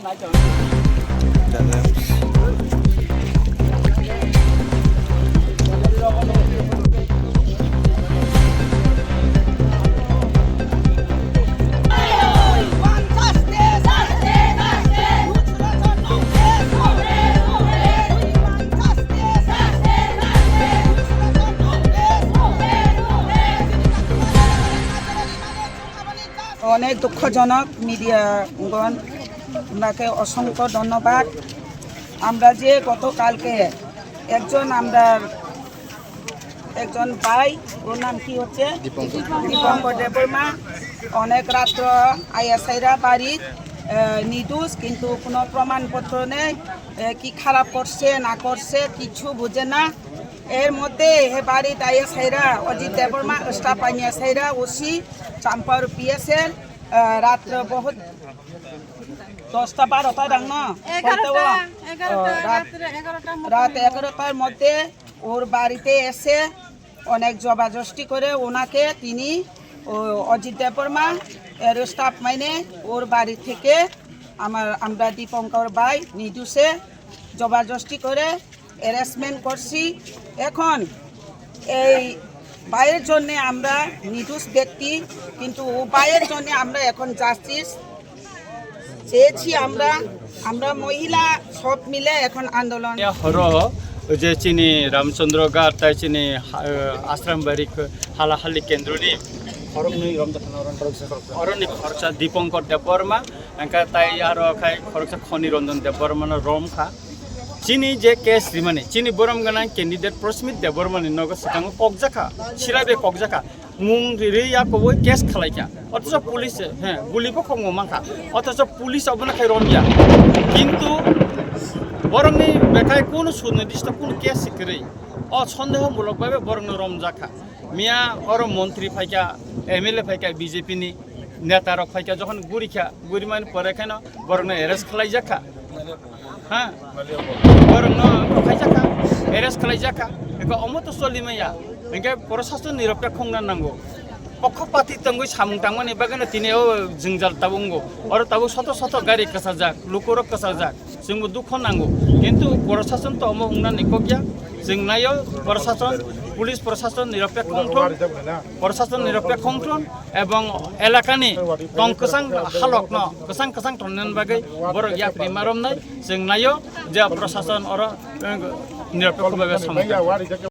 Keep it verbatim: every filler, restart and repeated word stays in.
অনেক দুঃখজনক, মিডিয়াগণ, আপনাকে অসংখ্য ধন্যবাদ। আমরা যে গতকালকে একজন, আমরা একজন ভাই, ওর নাম কি হচ্ছে? দীপঙ্কর। দীপঙ্কর দেববর্মা। অনেক রাত্র আয়া সাইরা বাড়িত, আহ, নিদোষ, কিন্তু কোনো প্রমাণপত্র নেই। এ, কি খারাপ করছে না করছে, কিছু বুঝে না। এর মধ্যে হে বাড়িত আয়া সাইরা, অজিত দেববর্মা, স্টাফ আনিয়া সাইরা, ওসি, চাম্পার পিএসএল, আহ, রাত্র বহুত দশটা বারোটা রাং না? এগারোটা, হয়তো বা, এগারোটা, আহ, রাত, রাত্রে এগারোটার মতো রাত হইব। এগারোটার মধ্যে ওর বাড়িতে এসে অনেক জবাজস্তি করে ওনাকে, তিনি, ও, অজিত দেববর্মা, এর স্টাফ মানে ওর বাড়ি থেকে আমার, আমরা দীপঙ্কর ভাই নিদোষে জবাজস্তি করে অ্যারেস্টমেন্ট করছি। এখন এই ভাইয়ের জন্যে আমরা নিদোষ ব্যক্তি, কিন্তু ও ভাইয়ের জন্যে আমরা এখন জাস্টিস চেয়েছি আমরা। আমরা মহিলা সব মিলে এখন আন্দোলন। Ya horo, je chini Ramchandra Ghat tai chini ha-, Ashram Bari Halahali Kendroni khoroknwi romjakha, oroni khoroksa Dipankar Debbarma, angkha tai aro khai khoroksa Khoni Ranjan Debbarma no romkha. Chini je case rimani, chini borom gwnang candidate Prasmit Debbarma ni nogo swkango kokjakha, sirabe kokjakha, mung ri ri ya koboi case khalaikha. Othocho police, he, guli bo khokmo mankha. Othocho police obono khai romya. Kintu borokni bekhai kunu sunidisto kunu case se kwrwi. O sondeho mulok bai borokno romjakha. Miya oro montri phaikha, M L A phaikha B J P ni, neta rok phaikha, jokhon gurikha, gurimani pore kheno borokno arrest khlaijakha. Ha? Borokno khlaijakha, arrest khlaijakha. Eko omo to choli maya. Hingke prosason nirokta khongna nango. Pokho pati tongwi samung tangmani bagwino tini o jwngjal tabuk wngo. Oro tabuk soto soto gari kwchajak, lukurok kwchajak. Chwngbo dukho nango, kintu prosason to omo wngnani kokya. Chwng naio prosason, police prosason nirapya khongthon, prosason nirapya khongthon, ebong elakani tong kwchang halokno kwchang kwchang tongnani bagwi borok yapri ma romnai. Chwng naio je prosason oro, eh, nirapya khobaiba samung.